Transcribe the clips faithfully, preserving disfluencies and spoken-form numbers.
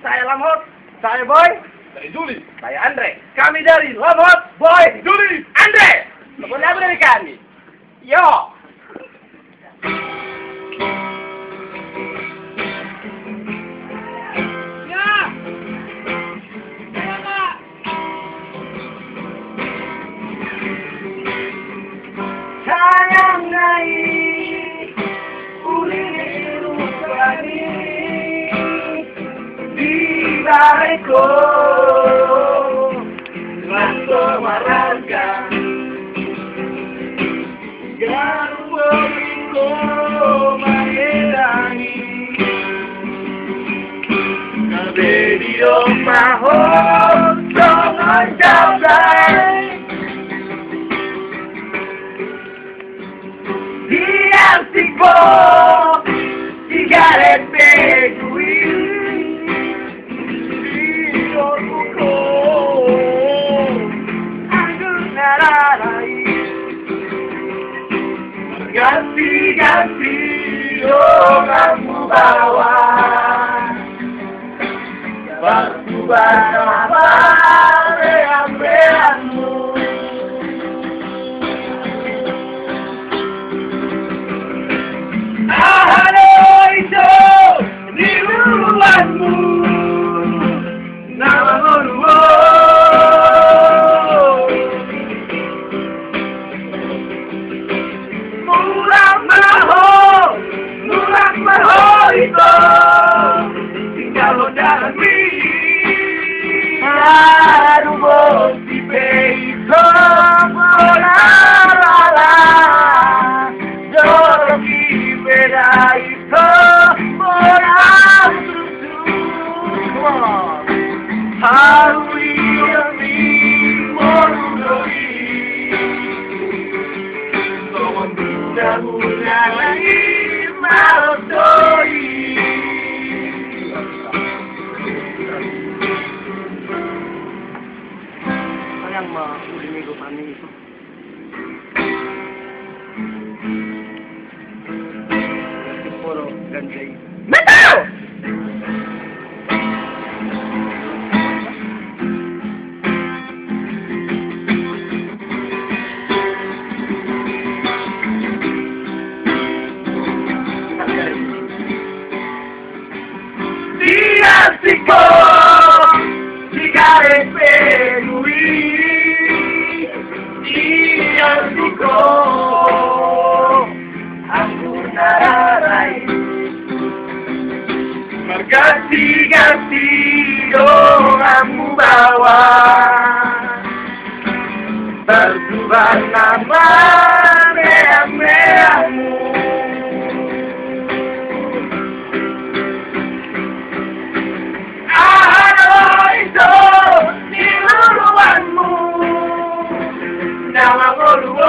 Saya Lamhot. Saya Boy. Saya Juli. Saya Andre. Kami dari Lamhot, Boy, Juli, Andre. Pokoknya apa dari kami? Yo. Sayang nai uli ni rupani di balai ko. Langsung marangga. Garu boru ko mangerangi. Gabe di oma ho songon jabai. Di arsiko di garet pe dui. Di orbuko anggur nararai. Marganti-ganti donganmu baoa. Partuban na maream-reammu. Aha do ito di luluanmu na mangolu on. Mulak ma ho, mulak ma ho ito. Tinggal ondanganmi. Aduh, bosi pe ito, bola lala. Jolo ki pe da ito, bola. Hau i, hau i, molu do i. Songon bunga-bunga i molo do i. Sayang ma uli ni rupani. Metal! Di arsiko di garet pe dui. Di arsiko anggur nararai. Marganti-ganti donganmu baoa. Partuban na maream-reammu. Aha do ito di luluanmu na mangolu on.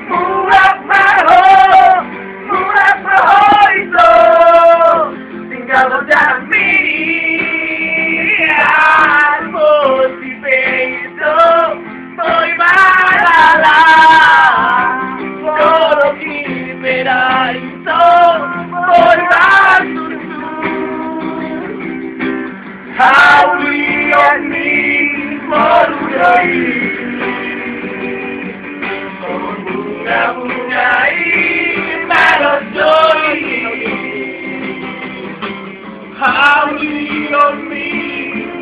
Mulak ma ho, mulak ma ho ito. Tinggal ondanganmi. Aduh, bosi pe ito, boi ma lala. Jolo ki pe da ito, boi ma susu. Hau i, hau i, molu do i. Songon bunga-bunga i molo do i. Hau i, hau i,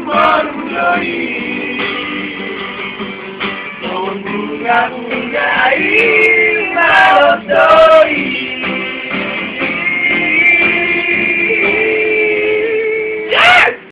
molu do i. Songon bunga-bunga i